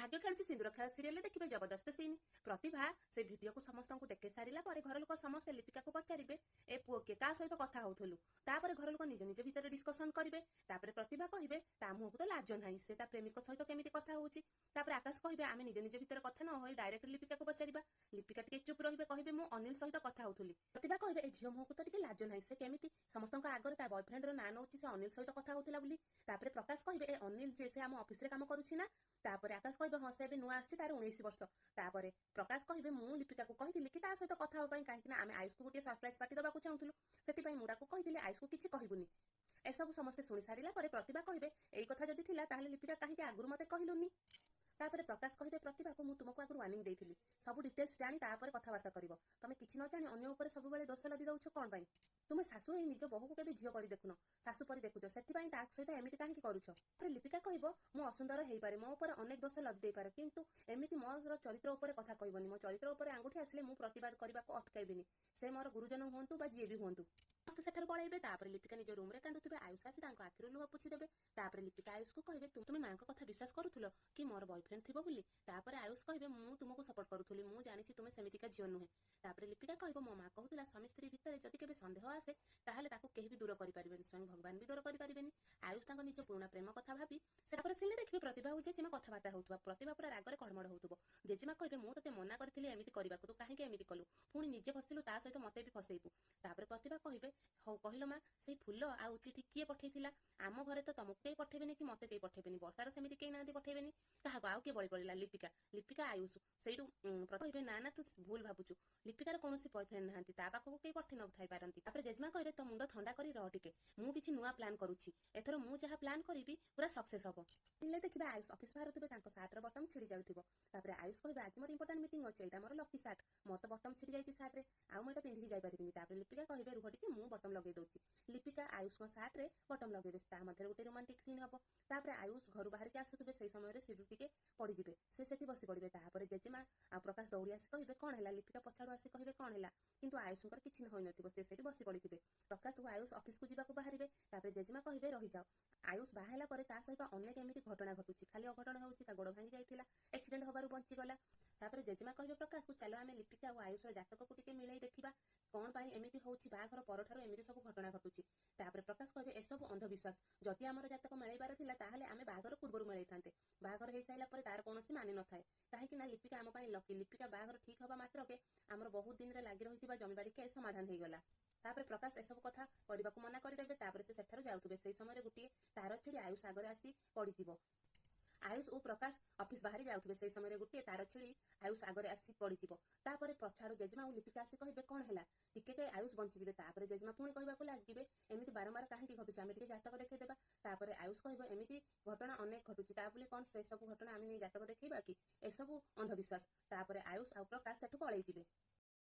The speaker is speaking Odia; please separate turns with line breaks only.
ଭାଗ୍ୟ ଖେଳୁଛି ସିନ୍ଦୁର ଖେଳ ସିରିଏଲରେ ଦେଖିବେ ଜବରଦସ୍ତ ସିନ୍। ପ୍ରତିଭା ସେ ଭିଡିଓକୁ ସମସ୍ତଙ୍କୁ ଦେଖେଇ ସାରିଲା ପରେ ଘର ଲୋକ ସମସ୍ତେ ଲିପିକାକୁ ପଚାରିବେ, ଏ ପୁଅ କିଏ, କାହା ସହିତ କଥା ହଉଥିଲୁ? ତାପରେ ଘର ଲୋକ ନିଜ ନିଜ ଭିତରେ ଡିସ୍କସନ କରିବେ। ତାପରେ ପ୍ରତିଭା କହିବେ, ତା ମୁହଁକୁ ତ ଲାଜ ନାହିଁ, ସେ ତା ପ୍ରେମିକ ସହିତ କେମିତି କଥା ହଉଛି? ତାପରେ ଆକାଶ କହିବେ, ଆମେ ନିଜ ନିଜ ଭିତରେ କଥା ନ ହୋଇ ଡାଇରେକ୍ଟ ଲିପିକାକୁ ପଚାରିବା। ଲିପିକା ଟିକେ ଚୁପ୍ ରହିବେ, କହିବେ ମୁଁ ଅନିଲ ସହିତ କଥା ହଉଥିଲି। ପ୍ରତିଭା କହିବେ, ଏ ଝିଅ ମୁହଁକୁ ତ ଟିକେ ଲାଜ ନାହିଁ, ସେ କେମିତି ସମସ୍ତଙ୍କ ଆଗରେ ତା ବୟଫ୍ରେଣ୍ଡର ନାଁ ନଉଛି, ସେ ଅନିଲ ସହିତ କଥା ହଉଥିଲା ବୋଲି। ତାପରେ ପ୍ରକାଶ କହିବେ, ଏ ଅନିଲ ଯେ ସେ ଆମ ଅଫିସରେ କାମ କରୁଛି ନା? ତାପରେ ଆକାଶ କହିବେ, ହଁ, ସେ ଏବେ ନୂଆ ଆସିଛି, ତାର 19 ବର୍ଷ। ତାପରେ ପ୍ରକାଶ କହିବେ, ମୁଁ ଲିପିକାକୁ କହିଥିଲି କି ତା ସହିତ କଥା ହେବା ପାଇଁ, କାହିଁକି ନା ଆମେ ଆୟୁଷକୁ ଗୋଟିଏ ସରପ୍ରାଇଜ ପାର୍ଟି ଦେବାକୁ ଚାହୁଁଥିଲୁ, ସେଥିପାଇଁ ମୁଁ ତାକୁ କହିଥିଲି ଆୟୁଷକୁ କିଛି କହିବୁନି। ଏସବୁ ସମସ୍ତେ ଶୁଣି ସାରିଲା ପରେ ପ୍ରତିଭା କହିବେ, ଏଇ କଥା ଯଦି ଥିଲା ତାହେଲେ ଲିପିକା କାହିଁକି ଆଗରୁ ମତେ କହିଲୁନି? ତାପରେ ପ୍ରକାଶ କହିବେ ପ୍ରତିଭାକୁ, ମୁଁ ତୁମକୁ ଆଗରୁ ୱାର୍ଣ୍ଣିଂ ଦେଇଥିଲି, ସବୁ ଡିଟେଲ୍ସ ଜାଣି ତାପରେ କଥାବାର୍ତ୍ତା କରିବ। ତମେ କିଛି ନ ଜାଣି ଅନ୍ୟ ଉପରେ ସବୁବେଳେ ଦୋଷ ଲଦି ଦଉଛ କଣ ପାଇଁ? ତୁମେ ଶାଶୁ ହେଇ ନିଜ ବୋହୂକୁ କେବେ ଝିଅ କରି ଦେଖୁନ, ଶାଶୁ ପରି ଦେଖୁଛ, ସେଥିପାଇଁ ତା ସହିତ ଏମିତି କାହିଁକି କରୁଛ? ତାପରେ ଲିପିକା କହିବ, ମୁଁ ଅସୁନ୍ଦର ହେଇପାରେ, ମୋ ଉପରେ ଅନେକ ଦୋଷ ଲଦି ଦେଇପାରେ, କିନ୍ତୁ ଏମିତି ମୋର ଚରିତ୍ର ଉପରେ କଥା କହିବନି। ମୋ ଚରିତ୍ର ଉପରେ ଆଙ୍ଗୁଠି ଆସିଲେ ମୁଁ ପ୍ରତିବାଦ କରିବାକୁ ଅଟକାଇବିନି, ସେ ମୋର ଗୁରୁଜନ ହୁଅନ୍ତୁ ବା ଯିଏ ବି ହୁଅନ୍ତୁ। ସମସ୍ତେ ସେଠାରୁ ପଳେଇବେ। ତାପରେ ଲିପିକା ନିଜ ରୁମରେ କାନ୍ଦୁଥିବେ, ଆୟୁଷ ଆସି ତାଙ୍କ ଆଖିରୁ ଲୁହ ପୋଛି ଦେବେ। ତାପରେ ଲିପିକା ଆୟୁଷକୁ କହିବେ, ତୁମେ ମାଙ୍କ କଥା ବିଶ୍ୱାସ କରୁଥିଲ କି ମୋର ବୟଫ୍ରେଣ୍ଡ ଥିବ ବୋଲି? ତାପରେ ଆୟୁଷ କହିବେ, ମୁଁ ତୁମକୁ ସପୋର୍ଟ କରୁଥିଲି, ମୁଁ ଜାଣିଛି ତୁମେ ସେମିତିକା ଝିଅ ନୁହେଁ। ତାପରେ ଲିପିକା କହିବ, ମୋ ମା କହୁଥିଲା ସ୍ୱାମୀ ସ୍ତ୍ରୀ ଭିତରେ ଯଦି କେବେ ସନ୍ଦେହ ଆସେ ତାହେଲେ ତାକୁ କେହି ବି ଦୂର କରିପାରିବେନି, ସ୍ୱୟଂ ଭଗବାନ ବି ଦୂର କରିପାରିବେନି। ଆୟୁଷ ତାଙ୍କ ନିଜ ପୁରୁଣା ପ୍ରେମ କଥା ଭାବି ସେଟା ସିଲେ ଦେଖିବେ ପ୍ରତିଭା ଆଉ ଜେଜେମା କଥାବାର୍ତ୍ତା ହଉଥିବା। ପ୍ରତିଭା ପୁରା ରାଗରେ କଡ଼ମଡ଼ ହଉଥିବ। ଜେଜେମା କହିବେ, ମୁଁ ତତେ ମନା କରିଥିଲି ଏମିତି କରିବାକୁ, ତୁ କାହିଁକି ଏମିତି କଲୁ? ପୁଣି ନିଜେ ଫସିଲୁ, ତା ସହିତ ମତେ ବି ଫସେଇବୁ। ତାପରେ ପ୍ରତିଭା କହିବେ, ହଉ କହିଲ ମା, ସେଇ ଫୁଲ ଆଉ ଚିଠି କିଏ ପଠେଇଥିଲା? ଆମ ଘରେ ତ ତମକୁ କେହି ପଠେଇବେନି କି ମତେ କେହି ପଠେଇବେନି, ବର୍ଷାର ସେମିତି କେହି ନାହାନ୍ତି ପଠେଇବେନି କାହାକୁ। ଆଉ କିଏ ବଳି ପଡିଲା? ଲିପିକା, ଲିପିକା ଆୟୁଷ। ସେଇଠୁ କହିବେ, ନା ନା, ତୁ ଭୁଲ ଭାବୁଛୁ, ଲିପିକାର କୌଣସି ବୟଫ୍ରେଣ୍ଡ ନାହାନ୍ତି, ତା ପାଖକୁ କେହି ପଠେଇ ନଥାଇ ପାରନ୍ତି। ତାପରେ ଜେଜେମା କହିବେ, ତୋ ମୁଣ୍ଡ ଥଣ୍ଡା କରି ରହ ଟିକେ, ମୁଁ କିଛି ନୂଆ ପ୍ଲାନ୍ କରୁଛି, ଏଥର ମୁଁ ଯାହା ପ୍ଲାନ୍ କରିବି ପୁରା ସକ୍ସେସ୍ ହବ। ହେଲେ ଦେଖିବେ ଆୟୁଷ ଅଫିସ ବାହାରୁଥିବେ, ତାଙ୍କ ସାର୍ଟର ବଟମ ଛିଡି ଯାଉଥିବ। ତାପରେ ଆୟୁଷ କହିବେ, ଆଜି ମୋର ଇମ୍ପୋର୍ଟାଣ୍ଟ ମିଟିଂ ଅଛି, ଏଇଟା ମୋର ଲକି ସାର୍ଟ, ମୋର ତ ବଟମ ଛିଡି ଯାଇଛି ସାର୍ଟରେ, ଆଉ ମୁଁ ଏଇଟା ପିନ୍ଧିକି ଯାଇପାରିବିନି। ତାପରେ ଲିପିକା କହିବେ, ରୁହ ଟିକେ, ମୁଁ ବଟମ ଲଗେଇ ଦଉଛି। ଲିପିକା ଆୟୁଷଙ୍କ ସାର୍ଟରେ ବଟମ ଲଗେଇବେ, ତା ମଧ୍ୟରେ ଗୋଟେ ରୋମାଣ୍ଟିକ ସିନ୍ ହବ। ତାପରେ ଆୟୁଷ ଘରୁ ବାହାରିକି ଆସୁଥିବେ, ସେଇ ସମୟରେ ସିଢି ଟିକେ ପଡିଯିବେ, ସେ ସେଠି ବସି ପଡିବେ। ତାପରେ ଜେଜେମା ଆଉ ପ୍ରକାଶ ଦୌଡ଼ି ଆସି କହିବେ, କଣ ହେଲା? ଲିପିକା ପଛାଡୁ ଆସି କହିବେ, କଣ ହେଲା? କିନ୍ତୁ ଆୟୁଷଙ୍କର କିଛି ହୋଇନଥିବ, ସେ ସେଠି ବସି ପଡିଥିବେ। ପ୍ରକାଶ ଓ ଆୟୁଷ ଅଫିସକୁ ଯିବାକୁ ବାହାରିବେ। ତାପରେ ଜେଜେମା କହିବେ, ରହିଯାଅ। ଆୟୁଷ ବାହା ହେଲା ପରେ ତା ସହିତ ଅନେକ ଏମିତି ଘଟଣା ଘଟୁଛି, ଖାଲି ଅଘଟଣ ହେଉଛି। ତା ଗୋଡ ଭାଙ୍ଗି ଯାଇଥିଲା, ଆକ୍ସିଡେଣ୍ଟ ହବାରୁ ବଞ୍ଚିଗଲା। ତାପରେ ଜେଜେମା କହିବେ ପ୍ରକାଶକୁ, ଚାଲ ଆମେ ଲିପିକା ଆଉ ଆୟୁଷର ଜାତକକୁ ଟିକେ ମିଳେଇ ଦେଖିବା, କଣ ପାଇଁ ଏମିତି ହଉଛି, ବାହାଘର ପରଠାରୁ ଏମିତି ସବୁ ଘଟଣା ଘଟୁଛି। ତାପରେ ପ୍ରକାଶ କହିବେ, ଏସବୁ ଅନ୍ଧବିଶ୍ୱାସ, ଯଦି ଆମର ଜାତକ ମିଳେଇବାର ଥିଲା ତାହେଲେ ଆମେ ବାହାଘର ପୂର୍ବରୁ ମିଳେଇଥାନ୍ତେ, ବାହାଘର ହେଇସାରିଲା ପରେ ତାର କୌଣସି ମାନେ ନଥାଏ। କାହିଁକି ନା ଲିପିକା ଆମ ପାଇଁ ଲକି। ଲିପିକା ବାହାଘର ଠିକ ହବା ମାତ୍ରକେ ଆମର ବହୁତ ଦିନରେ ଲାଗି ରହିଥିବା ଜମିବାଡି କେସ୍ ସମାଧାନ ହେଇଗଲା। ତାପରେ ପ୍ରକାଶ ଏସବୁ କଥା କରିବାକୁ ମନା କରିଦେବେ। ତାପରେ ସେ ସେଠାରୁ ଯାଉଥିବେ, ସେଇ ସମୟରେ ଗୋଟିଏ ତାର ଛିଡି ଆୟୁଷ ଆଗରେ ଆସି ପଡିଯିବ। ଆୟୁଷ ଓ ପ୍ରକାଶ ଅଫିସ ବାହାରି ଯାଉଥିବେ, ସେଇ ସମୟରେ ଗୋଟିଏ ତାର ଛିଡି ଆୟୁଷ ଆଗରେ ଆସି ପଡିଯିବ। ତାପରେ ପଛାଡୁ ଜେଜେମା ଆଉ ଲିପିକା ଆସି କହିବେ, କଣ ହେଲା? ଟିକେ ଆୟୁଷ ବଞ୍ଚିଯିବେ। ତାପରେ ଜେଜେମା ପୁଣି କହିବାକୁ ଲାଗିବେ, ଏମିତି ବାରମ୍ବାର କାହିଁକି ଘଟୁଛି, ଆମେ ଟିକେ ଜାତକ ଦେଖେଇଦେବା। ତାପରେ ଆୟୁଷ କହିବ, ଏମିତି ଘଟଣା ଅନେକ ଘଟୁଛି, ତା ବୋଲି କଣ ସେ ସବୁ ଘଟଣା ଆମେ ନେଇ ଜାତକ ଦେଖେଇବା କି? ଏସବୁ ଅନ୍ଧବିଶ୍ୱାସ। ତାପରେ ଆୟୁଷ ଆଉ ପ୍ରକାଶ ସେଠୁ ପଳେଇଯିବେ।